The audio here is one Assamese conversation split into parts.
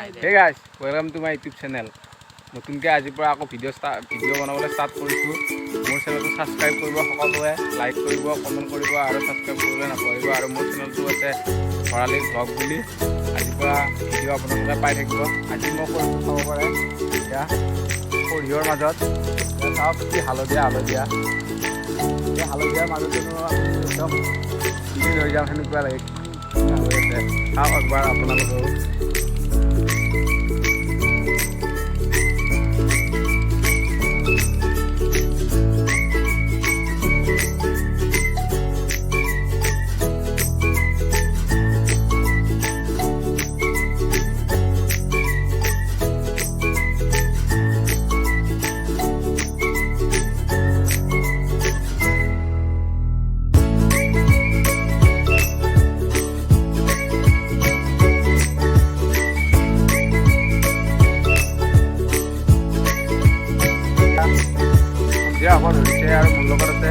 নাই দে। Hey guys, welcome to my YouTube channel. নতুনকৈ আজিৰ পৰা আকৌ ভিডিঅ' বনাবলৈ ষ্টাৰ্ট কৰিছোঁ। মোৰ চেনেলটো ছাবস্ক্ৰাইব কৰিব সকলোৱে, লাইক কৰিব, কমেণ্ট কৰিব আৰু ছাবস্ক্ৰাইব কৰিবলৈ নাপাহৰিব। আৰু মোৰ চেনেলটো আছে ভৰালী ভ্লগ বুলি। আজিৰ পৰা ভিডিঅ' আপোনালোকে পাই থাকিব। আজি মই কৰিছোঁ, চাব পাৰে, এতিয়া সৰিয়হৰ মাজত। এতিয়া চাওক কি হালধীয়া হালধীয়া। এই হালধীয়াৰ মাজতেনো আমি একদম বিলীন হৈ যাম, সেনেকুৱা লাগে। কি ধুনীয়া হৈ আছে, চাওক একবাৰ আপোনালোকেও। সন্ধিয়া হ'ব ধৰিছে আৰু মোৰ লগত আছে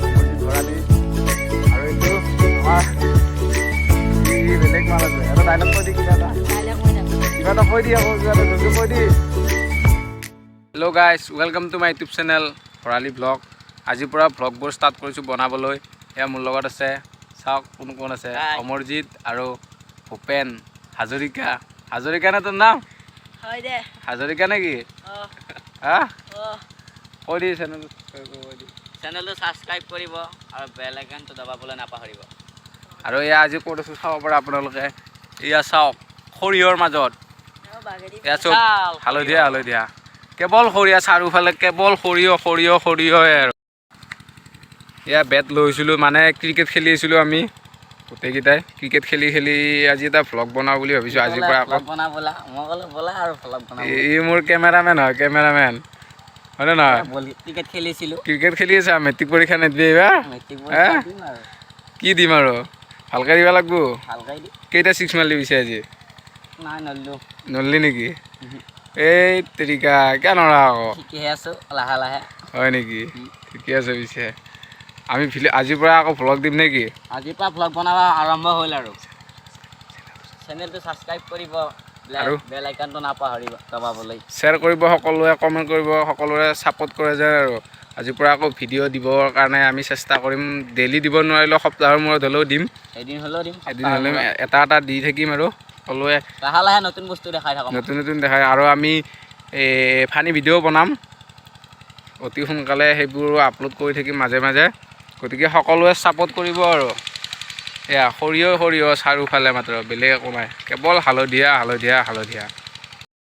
অমৰজিৎ ভৰালী আৰু এইটো আমাৰ ই বেলেগ মাল আছে। এটা ডাইলগ কৈ দি কিবা এটা। কিবা এটা কৈ দি আকৌ, কিবা এটা জলদি কৈ দি। Hello guys, welcome to my YouTube channel Bharali vlog. আজিৰ পৰা ভ্লগবোৰ ষ্টাৰ্ট কৰিছোঁ বনাবলৈ। এয়া মোৰ লগত আছে, চাওক কোন কোন আছে। Hi. Amarjit আৰু ভূপেন হাজৰিকা। হাজৰিকা নে তোৰ নাম? হয় দে। হাজৰিকা নেকি? অ। হা? অ। কৈ দি, চেনেল কৈ দি। চেনেলটো ছাবস্ক্ৰাইব কৰিব আৰু বেল আইকনটো দবাবলৈ নাপাহৰিব। আৰু এয়া আজি ক'ত আছোঁ চাব পাৰে আপোনালোকে। এয়া চাওক, সৰিয়হৰ মাজত। এয়া চব বিশাল। হালধীয়া হালধীয়া, কেৱল সৰিয়হ চাৰিওফালে, কেৱল সৰিয়হ, সৰিয়হ, সৰিয়হে। আৰু এয়া বেট লৈছিলোঁ, মানে ক্ৰিকেট খেলি আছিলোঁ আমি গোটেইকেইটাই। ক্ৰিকেট খেলি খেলি আজি এটা ভ্লগ বনাওঁ বুলি ভাবিছোঁ আজিৰ পৰা আকৌ। ভ্লগ বনা ব'লা, মই ক'লো ব'লা আৰু ভ্লগ বনাব। ই মোৰ কেমেৰামেন হয়, কেমেৰামেন হয়নে নহয়? ক্ৰিকেট খেলিছিলোঁ। ক্ৰিকেট খেলি আছা? মেট্ৰিক পৰীক্ষা নিদিবি এইবাৰ? মেট্ৰিক হে? পৰীক্ষা দিম আৰু। কি দিম আৰু, ভালকৈ দিব লাগব। ভালকৈ দিম। কেইটা ছিক্স মাৰলি পিছে আজি? নাই, নললো। নললি নেকি? এই তেৰিকা, কিয় নৰা আকৌ? শিকিহে আছোঁ লাহে লাহে। হয় নেকি? ঠিকে আছে। পিছে আমি আজিৰ পৰা আকৌ ভ্লগ দিম নেকি? আজিৰ পৰা ভ্লগ বনাব আৰম্ভ হ'ল আৰু চেনেলটো ছাবস্ক্ৰাইব কৰিব আৰু? বেল আইকনটো নাপাহৰিব দবাবলৈ। শ্বেয়াৰ কৰিব সকলোৱে, কমেণ্ট কৰিব, সকলোৱে ছাপোৰ্ট কৰে যেন। আৰু আজিৰ পৰা আকৌ ভিডিঅ' দিবৰ কাৰণে আমি চেষ্টা কৰিম। ডেইলি দিব নোৱাৰিলেও সপ্তাহৰ মূৰত হ'লেও দিম। এদিন হ'লেও দিম। এদিন হ'লেও এটা এটা দি থাকিম। আৰু সকলোৱে লাহে লাহে নতুন বস্তু দেখাই থাকোঁ। নতুন নতুন দেখায়। আৰু আমি এই ফানি ভিডিঅ' বনাম অতি সোনকালে, সেইবোৰো আপলোড কৰি থাকিম মাজে মাজে। গতিকে সকলোৱে ছাপোৰ্ট কৰিব। আৰু এয়া সৰিয়হ, সৰিয়হ চাৰিওফালে, মাত্ৰ বেলেগ একো নাই, কেৱল হালধীয়া, হালধীয়া, হালধীয়া।